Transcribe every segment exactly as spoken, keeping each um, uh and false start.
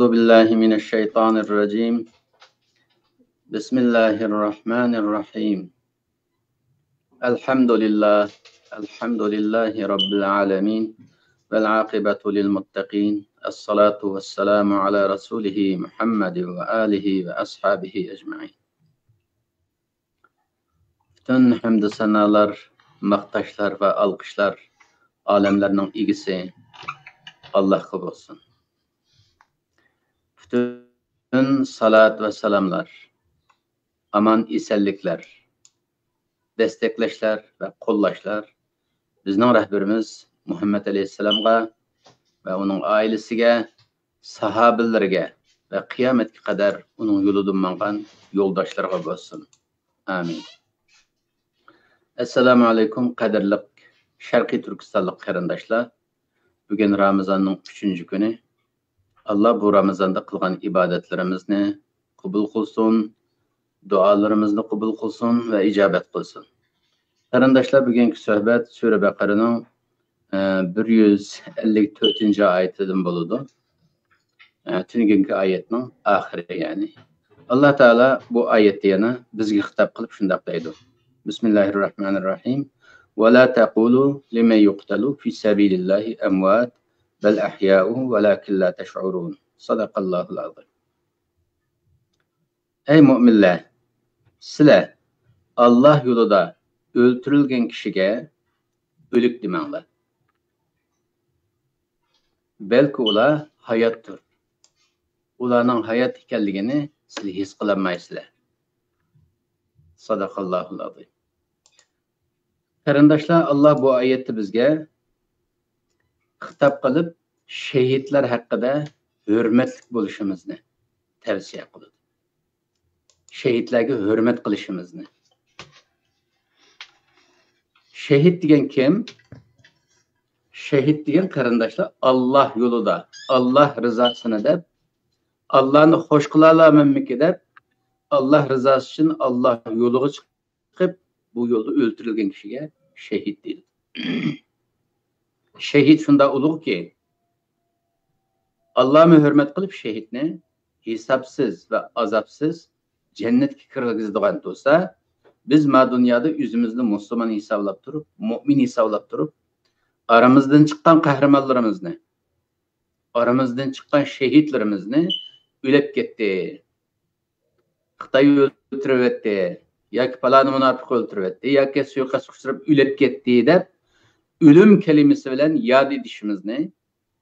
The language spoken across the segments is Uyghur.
بالله من الشيطان الرجيم. بسم الله الرحمن الرحيم. الحمد لله. الحمد لله رب العالمين. والعاقبة للمتقين. الصلاة والسلام على رسوله محمد وآله وأصحابه أجمعين. پۈتۈن ھەمدۇ سانالار، ماختاشلار ۋە ئالقىشلار ئالەملەرنىڭ ئىگىسى ئاللاھقا بولسۇن. پۈتۈن سالات ۋە سالاملار، ئامان ئېسەنلىكلەر، دەستەكلەشلەر ۋە قوللاشلار بىزنىڭ رەھبىرىمىز مۇھەممەد ئەلەيھىسسالامغا ۋە ئۇنىڭ ئائىلىسىگە، ساھابىلىرىگە ۋە قىيامەتكە قەدەر ئۇنىڭ يولىدا ماڭغان يولداشلىرىغا بولسۇن. ئامىن. ئەسسالامۇ ئەلەيكۇم، قەدىرلىك شەرقىي تۈركىستانلىق قېرىنداشلار. بۈگۈن رامىزاننىڭ ئۈچىنچى كۈنى. ئاللا بۇ رامىزاندا قىلغان ئىبادەتلىرىمىزنى قوبۇل قىلسۇن، دۇئالىرىمىزنى قوبۇل قىلسۇن ۋە ئىجابەت قىلسۇن. قېرىنداشلار، بۈگۈنكى سۆھبەت سۈرە بەقەرىنىڭ، ئە، بىر يۈز ئەللىك تۆتىنچى ئايىتىدىن بولىدۇ. ئە، تۈنۈگۈنكى ئايەتنىڭ ئاخىرى، يەنى. ئاللا تائالا بۇ ئايەتتە يەنە بىزگە خىتاب قىلىپ شۇنداق دەيدۇ. بىسمىللاھىررەھمانىررەھىم. ولا تقولوا لمن يقتل في سبيل الله أموات بل أحياء ولكن لا تشعرون. صدق الله العظيم. ئەي مۆمىنلەر، سىلەر ئاللا يولىدا ئۆلتۈرۈلگەن كىشىگە ئۆلۈك دېمەڭلار. بەلكى ئۇلار ھاياتتۇر. ئۇلارنىڭ ھايات ئىكەنلىكىنى سىلەر ھېس قىلالمايسىلەر. صدق الله العظيم. قېرىنداشلار، ئاللا بۇ ئايەتتە بىزگە خىتاب قىلىپ، شېھىتلەر ھەققىدە ھۆرمەتلىك بولۇشىمىزنى تەۋسىيە قىلىدۇ. شېھىتلەرگە ھۆرمەت قىلىشىمىزنى. شېھىت دېگەن كىم؟ شېھىت دېگەن، قېرىنداشلار، ئاللا يولىدا، ئاللا رىزاسىنى دەپ، ئاللانى خوش قىلالامەنمىكى دەپ، ئاللا رىزاسى ئۈچۈن ئاللا يولىغا چىقىپ، بۇ يولدا ئۆلتۈرۈلگەن كىشىگە شېھىت دەيدۇ. شېھىت شۇنداق ئۇلۇغكى، ئاللامۇ ھۆرمەت قىلىپ شېھىتنى ھېسابسىز ۋە ئازابسىز جەننەتكە كىرگۈزىدىغان تۇرسا، بىز ما دۇنيادا ئۆزىمىزنى مۇسۇلمان ھېسابلاپ تۇرۇپ، مۆمىن ھېسابلاپ تۇرۇپ، ئارىمىزدىن چىققان قەھرىمانلىرىمىزنى، ئارىمىزدىن چىققان شېھىتلىرىمىزنى ئۆلۈپ كەتتى، خىتاي ئۆلتۈرۈۋەتتى، ياكى پالانى مۇناپىق ئۆلتۈرۈۋەتتى، ياكى سۇيىقەستكە ئۇچراپ ئۆلۈپ كەتتى دەپ، ئۆلۈم كەلىمىسى بىلەن ياد ئېتىشىمىزنى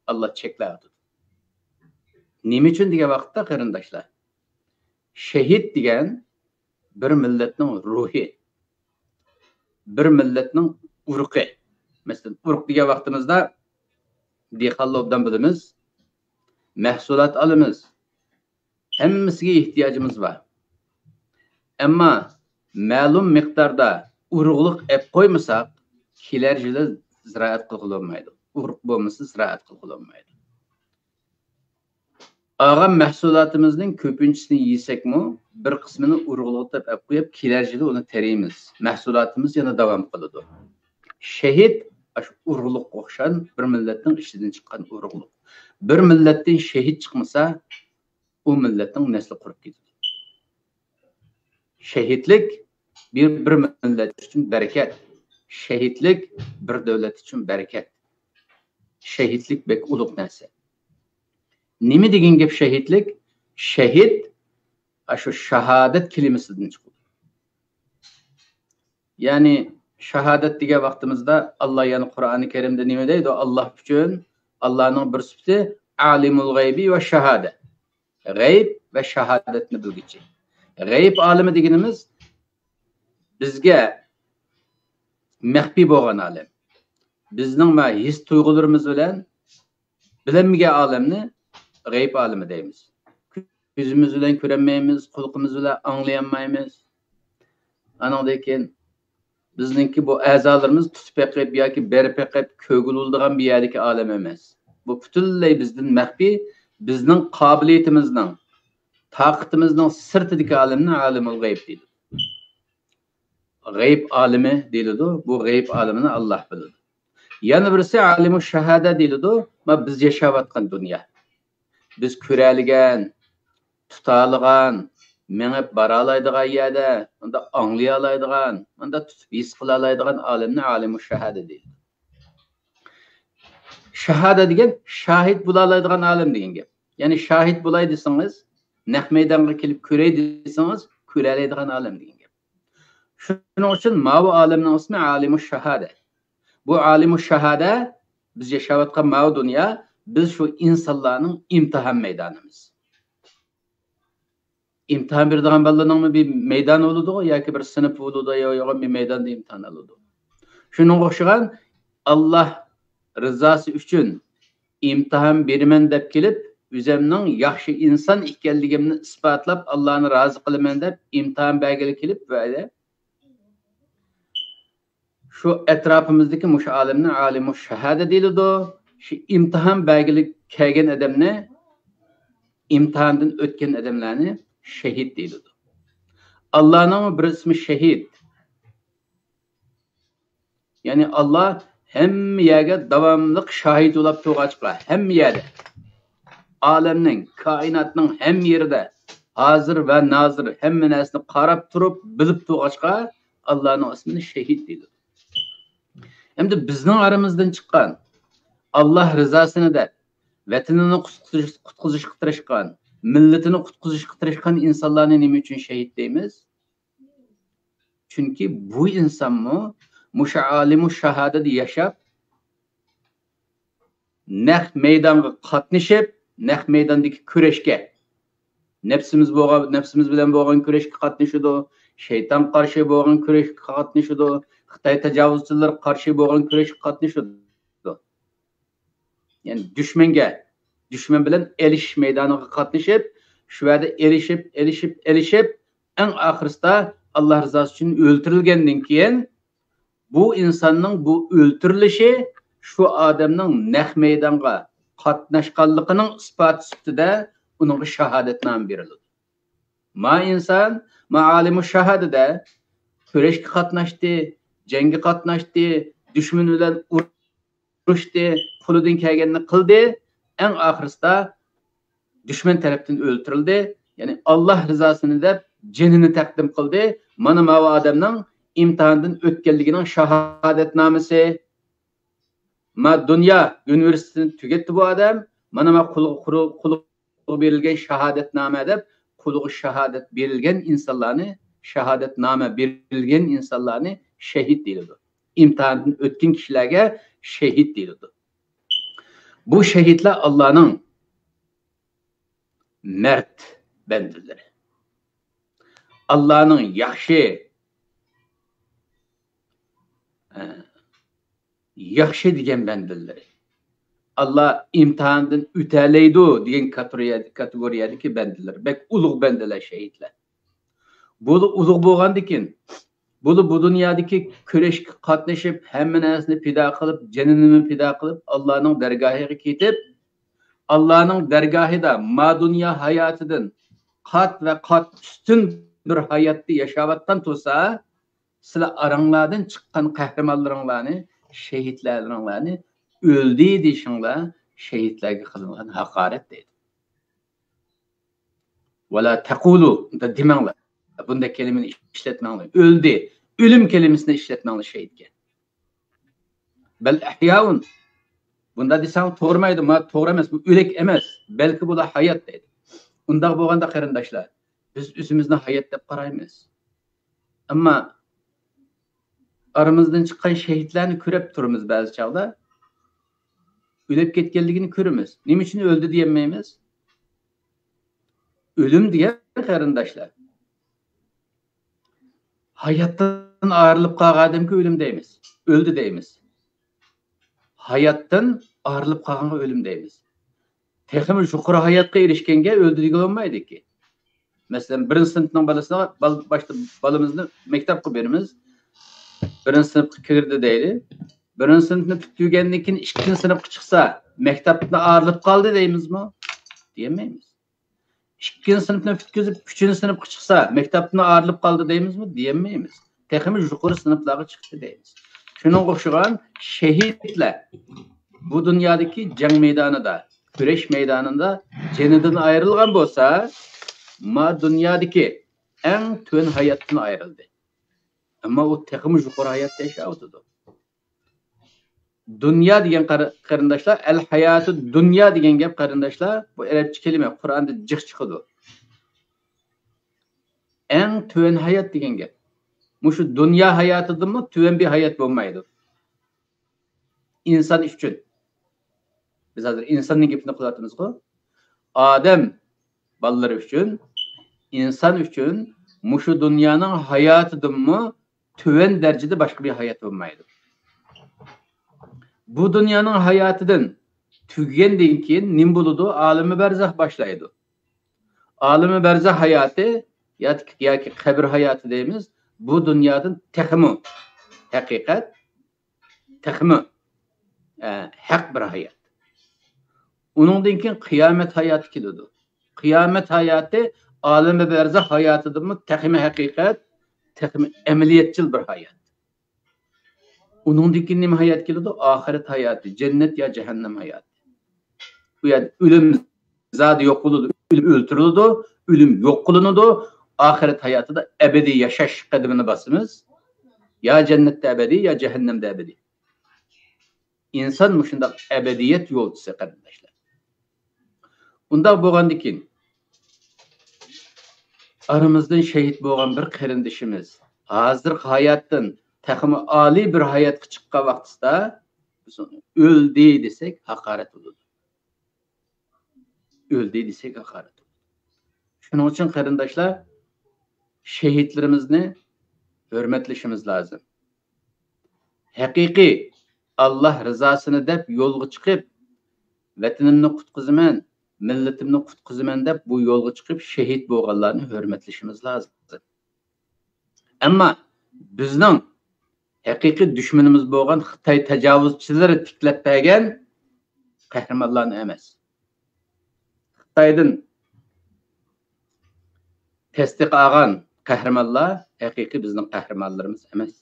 ئاللا چەكلەۋاتىدۇ. نېمە ئۈچۈن دېگەن ۋاقىتتا، قېرىنداشلار، شېھىت دېگەن بىر مىللەتنىڭ روھى، بىر مىللەتنىڭ ئۇرۇقى. مەسىلەن، ئۇرۇق دېگەن ۋاقتىمىزدا دېھقانلار ئوبدان بىلىمىز، مەھسۇلات ئالىمىز، ھەممىسىگە ئېھتىياجىمىز بار. ئەمما مەلۇم مىقداردا ئۇرۇقلۇق ئەپ قويمىساق، كېلەر يىلى زىرائەت قىلغىلى بولمايدۇ. ئۇرۇق بولمىسا، زىرائەت قىلغىلى بولمايدۇ. ئالغان مەھسۇلاتىمىزنىڭ كۆپىنچىسىنى يېسەكمۇ، بىر قىسمىنى ئۇرۇقلۇق دەپ ئەپ قويۇپ، كېلەر يىلى ئۇنى تېرىيمىز. مەھسۇلاتىمىز يەنە داۋام قىلىدۇ. شېھىت ئاشۇ ئۇرۇقلۇققا ئوخشاش، بىر مىللەتنىڭ ئىچىدىن چىققان ئۇرۇقلۇق. بىر مىللەتتىن شېھىت چىقمىسا، ئۇ مىللەتنىڭ نەسلى قۇرۇپ كېتىدۇ. شېھىتلىك بىر، بىر مىللەت ئۈچۈن بەرىكەت. شېھىتلىك بىر دۆلەت ئۈچۈن بەرىكەت. شېھىتلىك بەك ئۇلۇغ نەرسە. نېمە دېگەن گەپ شېھىتلىك؟ شېھىت ئاشۇ شاھادەت كەلىمىسىدىن چىقىدۇ. يەنى شاھادەت دېگەن ۋاقتىمىزدا ئاللا يەنە قۇرئانى كەرىمدە نېمە دەيدۇ؟ ئاللا ئۈچۈن، ئاللانىڭ بىر سۈپىتى ئالىمۇل غەيبى ۋە شاھادە. غەيب ۋە شاھادەتنى بىلگۈچى. غەيب ئالىمى دېگىنىمىز بىزگە مەخپىي بولغان ئالەم. بىزنىڭ مە-، ھېس تۇيغۇلىرىمىز بىلەن بىلەلمىگەن ئالەمنى غەيب ئالىمى دەيمىز. كۆزىمىز بىلەن كۆرەلمەيمىز، قۇلىقىمىز بىلەن ئاڭلىيالمايمىز. ئانىڭدىن كېيىن بىزنىڭكى بۇ ئەزالىرىمىز تۇتۇپ بېقىپ ياكى بېرىپ بېقىپ كۆرگىلى بولىدىغان بىر يەردىكى ئالەم ئەمەس. بۇ پۈتۈنلەي بىزدىن مەخپىي، بىزنىڭ قابىلىيىتىمىزنىڭ، تاقىتىمىزنىڭ سىرتىدىكى ئالەمنى ئالىمۇل غەيب دەيدۇ. غەيب ئالىمى دېيىلىدۇ. بۇ غەيب ئالىمىنى ئاللا بىلىدۇ. يەنە بىرسى ئالىمۇ شاھادە دېيىلىدۇ. ما بىز ياشاۋاتقان دۇنيا. بىز كۆرەلىگەن، تۇتالىغان، مېڭىپ بارالايدىغان يەردە، مۇنداق ئاڭلىيالايدىغان، مۇنداق تۇتۇپ ھېس قىلالايدىغان ئالەمنى ئالىمۇ شاھادە دەيدۇ. شاھادە دېگەن شاھىت بولالايدىغان ئالەم دېگەن گەپ. يەنى شاھىت بولاي دېسىڭىز، نەق مەيدانغا كېلىپ كۆرەي دېسىڭىز، كۆرەلەيدىغان ئالەم دېگەن گەپ. شۇنىڭ ئۈچۈن ماۋۇ ئالەمنىڭ ئىسمى ئالىمۇ شاھادە. بۇ ئالىمۇ شاھادە، بىز ياشاۋاتقان ماۋۇ دۇنيا، بىز شۇ ئىنسانلارنىڭ ئىمتىھان مەيدانىمىز. ئىمتىھان بېرىدىغان بالىلارنىڭمۇ بىر مەيدانى بولىدۇ، ياكى بىر سىنىپ بولىدۇ، يا يوغان بىر مەيداندا ئىمتىھان ئالىدۇ. شۇنىڭغا ئوخشىغان، ئاللا رىزاسى ئۈچۈن ئىمتىھان بېرىمەن دەپ كېلىپ، ئۆزەمنىڭ ياخشى ئىنسان ئىكەنلىكىمنى ئىسپاتلاپ، ئاللانى رازى قىلىمەن دەپ ئىمتىھان بەرگىلى كېلىپ، بۇ يەردە شۇ ئەتراپىمىزدىكى مۇشۇ ئالەمنى ئالىمۇ شاھادە دېيىلىدۇ. شۇ ئىمتىھان بەرگىلى كەلگەن ئادەمنى، ئىمتىھاندىن ئۆتكەن ئادەملەرنى شەھىد دېيىلىدۇ. ئاللانىڭ بىر ئىسمى شەھىد. يەنى ئاللا ھەممە يەرگە داۋاملىق شاھىت بولاپ تۇرغاچقا، ھەممە يەردە، ئالەمنىڭ، كائىناتنىڭ ھەممە يېرىدە، ھازىر ۋە نازىر ھەممە نەرسىنى قاراپ تۇرۇپ، بىلىپ تۇرغاچقا، ئاللانىڭ ئىسمىنى شەھىد دەيدۇ. ئەمدى بىزنىڭ ئارىمىزدىن چىققان، ئاللا رىزاسىنى دەپ، ۋەتىنىنى قۇتقۇزۇش-، قۇتقۇزۇشقا تىرىشقان، مىللىتىنى قۇتقۇزۇشقا تىرىشقان ئىنسانلارنى نېمە ئۈچۈن شەھىد دەيمىز؟ چۈنكى بۇ ئىنسانمۇ مۇشۇ ئالىمۇ شاھادەتتە ياشاپ، نەق مەيدانغا قاتنىشىپ، نەق مەيداندىكى كۈرەشكە، نەپسىمىز بولغان، نەپسىمىز بىلەن بولغان كۈرەشكە قاتنىشىدۇ، شەيتان قارشى بولغان كۈرەشكە قاتنىشىدۇ، خىتاي تاجاۋۇزچىلىرىغا قارشى بولغان كۈرەشكە قاتنىشىدۇ. يەنى دۈشمەنگە، دۈشمەن بىلەن ئېلىشىش مەيدانىغا قاتنىشىپ، شۇ يەردە ئېلىشىپ، ئېلىشىپ، ئېلىشىپ، ئەڭ ئاخىرسىدا ئاللا رىزاسى ئۈچۈن ئۆلتۈرۈلگەندىن كېيىن، بۇ ئىنساننىڭ بۇ ئۆلتۈرۈلۈشى شۇ ئادەمنىڭ نەق مەيدانغا قاتناشقانلىقىنىڭ ئىسپاتى سۈپىتىدە ئۇنىڭغا شاھادەتنامە بېرىلىدۇ. ما ئىنسان، ما ئالىمۇ شاھادەدە كۈرەشكە قاتناشتى، جەڭگە قاتناشتى، دۈشمەن بىلەن ئۇرۇشتى، قولىدىن كەلگەننى قىلدى، ئەڭ ئاخىرسىدا دۈشمەن تەرەپتىن ئۆلتۈرۈلدى. يەنى ئاللا رىزاسىنى دەپ جېنىنى تەقدىم قىلدى. مانا ماۋۇ ئادەمنىڭ ئىمتىھاندىن ئۆتكەنلىكىنىڭ شاھادەتنامىسى. ما دۇنيا ئۇنىۋېرسىتېتىنى تۈگەتتى بۇ ئادەم. مانا ما قولىغا، قولىغا بېرىلگەن شاھادەتنامە دەپ، قولىغا شاھادەت بېرىلگەن ئىنسانلارنى، شاھادەتنامە بېرىلگەن ئىنسانلارنى شەھىد دېيىلىدۇ. ئىمتىھاندىن ئۆتكەن كىشىلەرگە شەھىد دېيىلىدۇ. بۇ شەھىدلەر ئاللانىڭ مەرد بەندىلىرى. ئاللانىڭ ياخشى، ئە، ياخشى دېگەن بەندىلىرى. ئاللا ئىمتىھاندىن ئۆتەلەيدۇ دېگەن كاتېگورىيە-، كاتېگورىيەدىكى بەندىلەر. بەك ئۇلۇغ بەندىلەر شەھىتلەر. بۇ ئۇلۇغ بولغاندىكىن، بۇ، بۇ دۇنيادىكى كۈرەشكە قاتنىشىپ، ھەممە نەرسىنى پىدا قىلىپ، جېنىنىمۇ پىدا قىلىپ، ئاللانىڭ دەرگاھىغا كېتىپ، ئاللانىڭ دەرگاھىدا ما دۇنيا ھاياتىدىن قات ۋە قات ئۈستۈن بىر ھاياتتا ياشاۋاتقان تۇرسا، سىلەر ئاراڭلاردىن چىققان قەھرىمانلىرىڭلارنى، شېھىتلەرلىرىڭلارنى ئۆلدى دېيىشىڭلار شېھىتلەرگە قىلىنغان ھاقارەت دەيدۇ. ۋەلا تەقۇلۇ، بۇنداق دېمەڭلار. بۇنداق كەلىمىنى ئىشلەتمەڭلار. ئۆلدى. ئۆلۈم كەلىمىسىنى ئىشلەتمەڭلار شېھىتكە. بەل ئەھيائۇن. بۇنداق دېسەڭ توغرىمايدۇ. ما توغرا ئەمەس. بۇ ئۆلۈك ئەمەس. بەلكى بۇلار ھايات دەيدۇ. ئۇنداق بولغاندا قېرىنداشلار، بىز ئۆزىمىزنى ھايات دەپ قارايمىز. ئەمما ئارىمىزدىن چىققان شېھىتلەرنى كۆرۈپ تۇرىمىز بەزى چاغدا. ئۆلۈپ كەتكەنلىكىنى كۆرىمىز. نېمە ئۈچۈن ئۆلدى دېيەلمەيمىز؟ ئۆلۈم دېگەن قېرىنداشلار، ھاياتتىن ئايرىلىپ قالغان ئادەمگە ئۆلۈم دەيمىز. ئۆلدى دەيمىز. ھاياتتىن ئايرىلىپ قالغانغا ئۆلۈم دەيمىز. تېخىمۇ يۇقىرى ھاياتقا ئېرىشكەنگە ئۆلدى دېگىلى بولمايدۇكى. مەسىلەن، بىرىنچى سىنىپنىڭ بالىسىغا، بال-، باشتا بالىمىزنى مەكتەپكە بېرىمىز. بىرىنچى سىنىپقا كىردى دەيلى. بىرىنچى سىنىپنى پۈتتۈرگەندىن كېيىن ئىككىنچى سىنىپقا چىقسا، مەكتەپتىن ئايرىلىپ قالدى دەيمىزمۇ؟ دېيەلمەيمىز. ئىككىنچى سىنىپنى پۈتكۈزۈپ، ئۈچىنچى سىنىپقا چىقسا، مەكتەپتىن ئايرىلىپ قالدى دەيمىزمۇ؟ دېيەلمەيمىز. تېخىمۇ يۇقىرى سىنىپلارغا چىقتى دەيمىز. شۇنىڭغا ئوخشىغان شېھىتلەر بۇ دۇنيادىكى جەڭ مەيدانىدا، كۈرەش مەيدانىدا جېنىدىن ئايرىلغان بولسا، ما دۇنيادىكى ئەڭ تۆۋەن ھاياتتىن ئايرىلدى. ئەمما ئۇ تېخىمۇ يۇقىرى ھاياتتا ياشاۋاتىدۇ. دۇنيا دېگەن قېرى-، قېرىنداشلار، ئەل ھاياتۇ دۇنيا دېگەن گەپ، قېرىنداشلار، بۇ ئەرەبچە كەلىمە، قۇرئاندا جىق چىقىدۇ. ئەڭ تۆۋەن ھايات دېگەن گەپ. مۇشۇ دۇنيا ھاياتىدىنمۇ تۆۋەن بىر ھايات بولمايدۇ. ئىنسان ئۈچۈن. بىز ھازىر ئىنساننىڭ گېپىنى قىلىۋاتىمىزغۇ. ئادەم بالىلىرى ئۈچۈن، ئىنسان ئۈچۈن مۇشۇ دۇنيانىڭ ھاياتىدىنمۇ تۆۋەن دەرىجىدە باشقا بىر ھايات بولمايدۇ. بۇ دۇنيانىڭ ھاياتىدىن تۈگىگەندىن كېيىن نېمە بولىدۇ؟ ئالىمى بەرزەخ باشلايدۇ. ئالىمى بەرزەخ ھاياتى ياكى، ياكى قەبرە ھاياتى دەيمىز. بۇ دۇنيادىن تېخىمۇ ھەقىقەت، تېخىمۇ، ئە، ھەق بىر ھايات. ئۇنىڭدىن كېيىن قىيامەت ھاياتى كېلىدۇ. قىيامەت ھاياتى ئالىمى بەرزەخ ھاياتىدىنمۇ تېخىمۇ ھەقىقەت، تېخىمۇ ئەمەلىيەتچىل بىر ھايات. ئۇنىڭدىن كېيىن نېمە ھايات كېلىدۇ؟ ئاخىرەت ھاياتى، جەننەت يا جەھەننەم ھاياتى. بۇ يەردە ئۆلۈم زادى يوق بولىدۇ، ئۆلۈم ئۆلتۈرۈلىدۇ، ئۆلۈم يوق قىلىنىدۇ. ئاخىرەت ھاياتىدا ئەبەدىي ياشاش قەدىمىنى باسىمىز. يا جەننەتتە ئەبەدىي، يا جەھەننەمدە ئەبەدىي. ئىنسان مۇشۇنداق ئەبەدىيەت يولچىسى، قېرىنداشلار. ئۇنداق بولغاندىكىن، ئارىمىزدىن شېھىت بولغان بىر قېرىندىشىمىز ھازىرقى ھاياتتىن تېخىمۇ ئالىي بىر ھاياتقا چىققان ۋاقتىسىدا، بىز ئۇنى ئۆلدى دېسەك، ھاقارەت بولىدۇ. ئۆلدى دېسەك، ھاقارەت بولىدۇ. شۇنىڭ ئۈچۈن، قېرىنداشلار، شېھىتلىرىمىزنى ھۆرمەتلىشىمىز لازىم. ھەقىقىي ئاللا رىزاسىنى دەپ يولغا چىقىپ، ۋەتىنىمنى قۇتقۇزىمەن، مىللىتىمنى قۇتقۇزىمەن دەپ بۇ يولغا چىقىپ شېھىت بولغانلارنى ھۆرمەتلىشىمىز لازىم. ئەمما بىزنىڭ ھەقىقىي دۈشمىنىمىز بولغان خىتاي تاجاۋۇزچىلىرى تىكلەپ بەرگەن قەھرىمانلارنى ئەمەس. خىتايدىن تەستىق ئالغان قەھرىمانلار ھەقىقىي بىزنىڭ قەھرىمانلىرىمىز ئەمەس.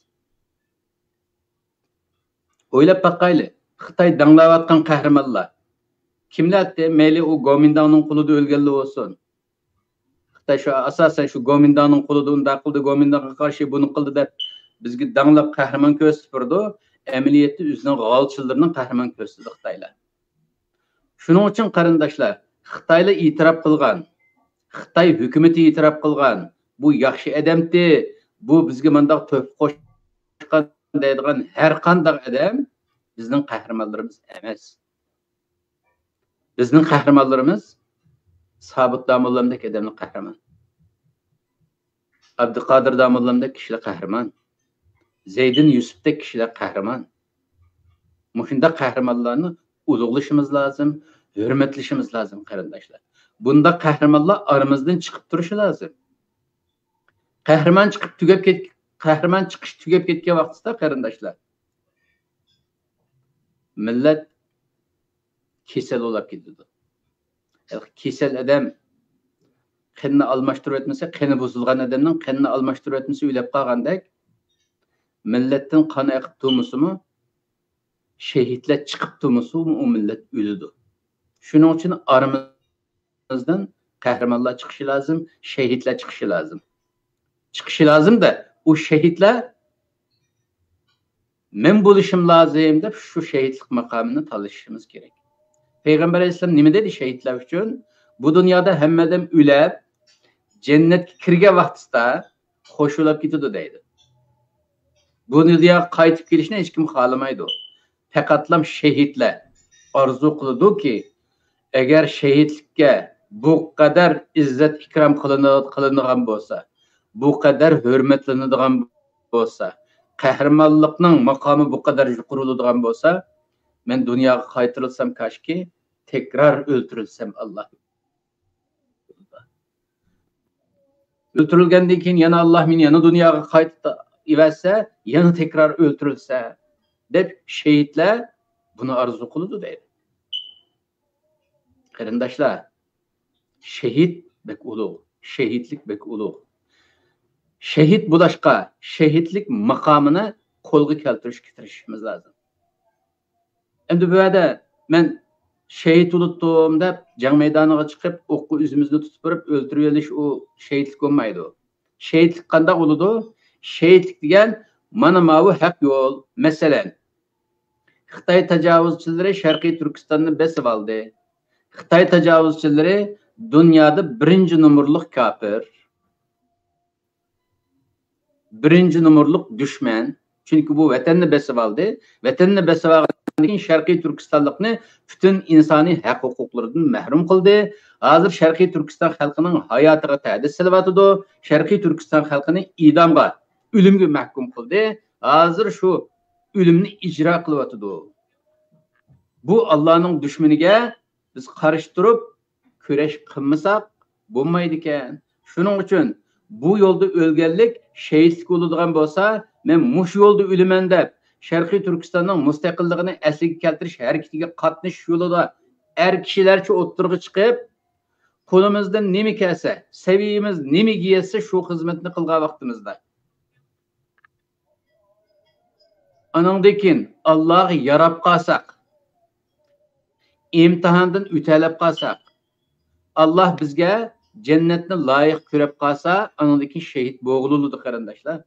ئويلاپ باقايلى، خىتاي داڭلاۋاتقان قەھرىمانلار كىملەردى؟ مەيلى ئۇ گومىنداڭنىڭ قولىدا ئۆلگەنلا بولسۇن. خىتاي شۇ، ئاساسەن شۇ گومىنداڭنىڭ قولىدا ئۇنداق قىلدى، گومىنداڭغا قارشى بۇنى قىلدى دەپ بىزگە داڭلاپ قەھرىمان كۆرسىتىپ بېرىدۇ. ئەمەلىيەتتە ئۆزىنىڭ غالچىلىرىنى قەھرىمان كۆرسىتىدۇ خىتايلار. شۇنىڭ ئۈچۈن قېرىنداشلار، خىتايلار ئېتىراپ قىلغان، خىتاي ھۆكۈمىتى ئېتىراپ قىلغان، بۇ ياخشى ئادەمتى، بۇ بىزگە مانداق تۆھپە قوشقان دەيدىغان ھەر قانداق ئادەم بىزنىڭ قەھرىمانلىرىمىز ئەمەس. بىزنىڭ قەھرىمانلىرىمىز سابىت داموللامدەك ئادەملەر قەھرىمان. ئابدۇقادىر داموللامدەك كىشىلەر قەھرىمان. زەيدىن يۈسۈپتەك كىشىلەر قەھرىمان. مۇشۇنداق قەھرىمانلارنى ئۇلۇغلىشىمىز لازىم، ھۆرمەتلىشىمىز لازىم، قېرىنداشلار. بۇنداق قەھرىمانلار ئارىمىزدىن چىقىپ تۇرۇشى لازىم. قەھرىمان چىقىپ تۈگەپ كەت-، قەھرىمان چىقىش تۈگەپ كەتكەن ۋاقتىدا، قېرىنداشلار، مىللەت كېسەل بولاپ كېتىدۇ. كېسەل ئادەم قېنىنى ئالماشتۇرۇۋەتمىسە، قېنى بۇزۇلغان ئادەمنىڭ قېنىنى ئالماشتۇرۇۋەتمىسە ئۆلۈپ قالغاندەك، مىللەتتىن قان ئېقىپ تۇرمىسىمۇ، شېھىتلەر چىقىپ تۇرمىسىمۇ، ئۇ مىللەت ئۆلىدۇ. شۇنىڭ ئۈچۈن ئارىمىزدىن قەھرىمانلار چىقىشى لازىم، شېھىتلەر چىقىشى لازىم. چىقىشى لازىم-دە، ئۇ شېھىتلەر مەن بولۇشۇم لازىم دەپ شۇ شېھىتلىق ماقامىنى تالىشىشىمىز كېرەك. پەيغەمبەر ئەلەيھىسسالام نېمە دېدى شېھىتلەر ئۈچۈن؟ بۇ دۇنيادا ھەممە ئادەم ئۆلۈپ، جەننەتكە كىرگەن ۋاقتىسىدا خوش بولاپ كېتىدۇ دەيدۇ. بۇ دۇنياغا قايتىپ كېلىشنى ھېچكىم خالىمايدۇ. پەقەتلام شېھىتلەر ئارزۇ قىلىدۇكى، ئەگەر شېھىتلىككە بۇ قەدەر ئىززەت ئىكرام قىلىنى-، قىلىنىدىغان بولسا، بۇ قەدەر ھۆرمەتلىنىدىغان بولسا، قەھرىمانلىقنىڭ ماقامى بۇ قەدەر يۇقىرى بولىدىغان بولسا، مەن دۇنياغا قايتۇرۇلسام كاشكى، تەكرار ئۆلتۈرۈلسەم ئاللا. ئۆلتۈرۈلگەندىن كېيىن يەنە ئاللا مېنى يەنە دۇنياغا قايتىپ ئەۋەتسە، يەنە تەكرار ئۆلتۈرۈلسە، دەپ شېھىتلەر بۇنى ئارزۇ قىلىدۇ دەيدۇ. قېرىنداشلار، شېھىت بەك ئۇلۇغ، شېھىتلىك بەك ئۇلۇغ. شېھىت بولۇشقا، شېھىتلىك ماقامىنى قولغا كەلتۈرۈشكە تىرىشىشىمىز لازىم. ئەمدى بۇ يەردە مەن شېھىت بولۇپتۇم دەپ جەڭ مەيدانىغا چىقىپ، ئوققا ئۆزىمىزنى تۇتۇپ بېرىپ ئۆلتۈرۈۋېلىش، ئۇ شېھىتلىك بولمايدۇ. شېھىتلىك قانداق بولىدۇ؟ شېھىتلىك دېگەن مانا ماۋۇ ھەق يول. مەسىلەن، خىتاي تاجاۋۇزچىلىرى شەرقىي تۈركىستاننى بېسىۋالدى. خىتاي تاجاۋۇزچىلىرى دۇنيادا بىرىنچى نومۇرلۇق كاپىر. بىرىنچى نومۇرلۇق دۈشمەن. چۈنكى بۇ ۋەتەننى بېسىۋالدى. ۋەتەننى بېسىۋالغاندىن كېيىن شەرقىي تۈركىستانلىقنى پۈتۈن ئىنسانىي ھەق ھوقۇقلىرىدىن مەھرۇم قىلدى. ھازىر شەرقىي تۈركىستان خەلقىنىڭ ھاياتىغا تەھدىت سېلىۋاتىدۇ. شەرقىي تۈركىستان خەلقىنى ئىدامغا، ئۆلۈمگە مەھكۇم قىلدى. ھازىر شۇ ئۆلۈمنى ئىجرا قىلىۋاتىدۇ. بۇ ئاللانىڭ دۈشمىنىگە بىز قارشى تۇرۇپ كۈرەش قىلمىساق بولمايدىكەن. شۇنىڭ ئۈچۈن بۇ يولدا ئۆلگەنلىك شېھىتلىك بولىدىغان بولسا، مەن مۇشۇ يولدا ئۆلىمەن دەپ، شەرقىي تۈركىستاننىڭ مۇستەقىللىقىنى ئەسلىگە كەلتۈرۈش ھەرىكىتىگە قاتنىشىش يولىدا ئەر كىشىلەرچە ئوتتۇرىغا چىقىپ، قولىمىزدىن نېمە كەلسە، سەۋىيىمىز نېمىگە يەتسە، شۇ خىزمەتنى قىلغان ۋاقتىمىزدا، ئانىڭدىن كېيىن ئاللاغا ياراپ قالساق، ئىمتىھاندىن ئۆتەلەپ قالساق، ئاللا بىزگە جەننەتنى لايىق كۆرۈپ قالسا، ئانىڭدىن كېيىن شېھىت بولغىلى بولىدۇ، قېرىنداشلار.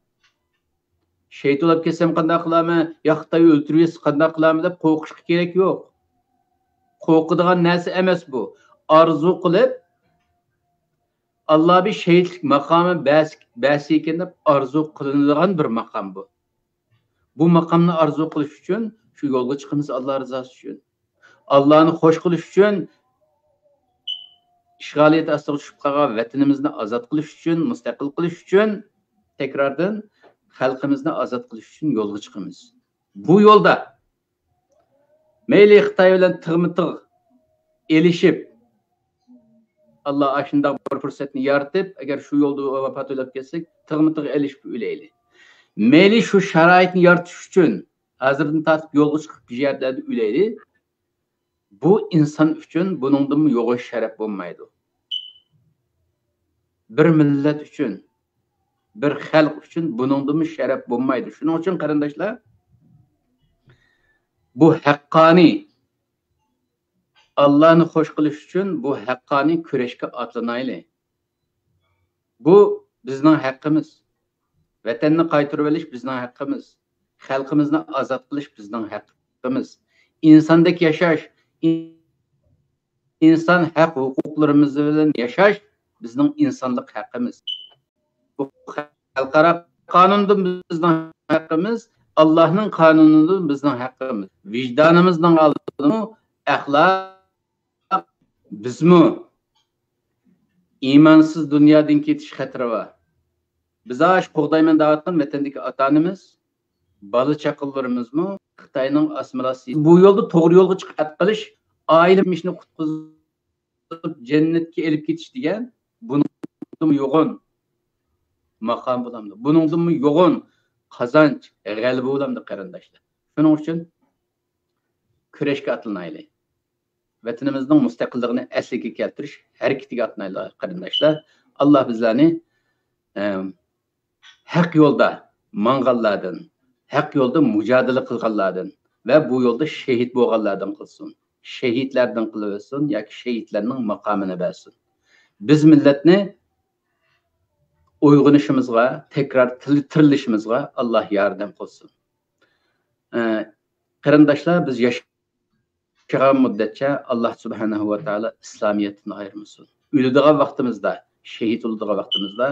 شېھىت بولۇپ كەتسەم قانداق قىلارمەن؟ يا خىتاي ئۆلتۈرۈپ يەتسە قانداق قىلارمەن دەپ قورقۇشقا كېرەك يوق. قورقىدىغان نەرسە ئەمەس بۇ. ئارزۇ قىلىپ، ئاللا بىر شېھىتلىك ماقامى بەرسە، بەرسە ئىكەن دەپ ئارزۇ قىلىنىدىغان بىر ماقام بۇ. بۇ ماقامنى ئارزۇ قىلىش ئۈچۈن شۇ يولغا چىقىمىز، ئاللا رىزاسى ئۈچۈن. ئاللانى خوش قىلىش ئۈچۈن، ئىشغالىيەت ئاستىغا چۈشۈپ قالغان ۋەتىنىمىزنى ئازاد قىلىش ئۈچۈن، مۇستەقىل قىلىش ئۈچۈن، تەكراردىن خەلقىمىزنى ئازاد قىلىش ئۈچۈن يولغا چىقىمىز. بۇ يولدا مەيلى خىتاي بىلەن تىغمۇ تىغ ئېلىشىپ، ئاللا ئاشۇنداق بىر پۇرسەتنى يارىتىپ، ئەگەر شۇ يولدا ۋاپات ئۆلۈپ كەتسەك، تىغمۇ تىغ ئېلىشىپ ئۆلەيلى. مەيلى شۇ شارائىتنى يارىتىش ئۈچۈن ھازىردىن تارتىپ يولغا چىقىپ بىر يەرلەردە ئۆلەيلى. بۇ ئىنسان ئۈچۈن بۇنىڭدىنمۇ يوغان شەرەپ بولمايدۇ. بىر مىللەت ئۈچۈن، بىر خەلق ئۈچۈن بۇنىڭدىنمۇ شەرەپ بولمايدۇ. شۇنىڭ ئۈچۈن قېرىنداشلار، بۇ ھەققانىي، ئاللانى خوش قىلىش ئۈچۈن بۇ ھەققانىي كۈرەشكە ئاتلىنايلى. بۇ بىزنىڭ ھەققىمىز. ۋەتەننى قايتۇرۇۋېلىش بىزنىڭ ھەققىمىز. خەلقىمىزنى ئازاد قىلىش بىزنىڭ ھەققىمىز. ئىنساندەك ياشاش، ئىن-، ئىنسان ھەق ھوقۇقلىرىمىز بىلەن ياشاش بىزنىڭ ئىنسانلىق ھەققىمىز. بۇ خەلقئارا قانۇندىن بىزنىڭ ھەققىمىز، ئاللانىڭ قانۇنىدىن بىزنىڭ ھەققىمىز. ۋىجدانىمىزنىڭ ئالدىدىمۇ ئەخلاق، بىزمۇ ئىمانسىز دۇنيادىن كېتىش خەتىرى بار. بىز ئاشۇ قوغدايمەن دەۋاتقان ۋەتەندىكى ئاتا-ئانىمىز، بالا-چاقىلىرىمىزمۇ خىتاينىڭ ئاسسىمىلياتسىيىسى. بۇ يولدا توغرا يولغا چىقىپ ئەتقىلىش، ئائىلە مىشنى قۇتقۇزۇپ جەننەتكە ئېلىپ كېتىش دېگەن بۇنىڭدىنمۇ يوغان ماقام بولامدۇ؟ بۇنىڭدىنمۇ يوغان قازانچ، غەلىبە بولامدۇ، قېرىنداشلار؟ شۇنىڭ ئۈچۈن كۈرەشكە ئاتلىنايلى. ۋەتىنىمىزنىڭ مۇستەقىللىقىنى ئەسلىگە كەلتۈرۈش ھەرىكىتىگە ئاتلىنايلى، قېرىنداشلار. ئاللا بىزلەرنى، ئەم، ھەق يولدا ماڭغانلاردىن، ھەق يولدا مۇجادىلە قىلغانلاردىن ۋە بۇ يولدا شېھىت بولغانلاردىن قىلسۇن. شېھىتلەردىن قىلىۋەتسۇن ياكى شېھىتلەرنىڭ ماقامىنى بەرسۇن. بىز مىللەتنى ئويغىنىشىمىزغا، تەكرار تىل-، تىرىلىشىمىزغا ئاللا ياردەم قىلسۇن. ئە، قېرىنداشلار، بىز ياش-، ياشىغان مۇددەتچە ئاللا سۇبھانەھۇ ۋە تائالا ئىسلامىيەتتىن ئايرىمىسۇن. ئۆلىدىغان ۋاقتىمىزدا، شېھىت بولىدىغان ۋاقتىمىزدا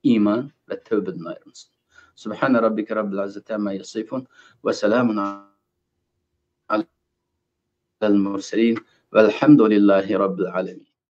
ئىمان ۋە تەۋبىدىن ئايرىمىسۇن. سۇبھانە رەببىكە رەببىل ئىززەتى ئەمما يەسىفۇن ۋە سەلامۇن ئەلەل مۇرسەلىن ۋەلھەمدۇلىللاھى رەببىل ئالەمىن.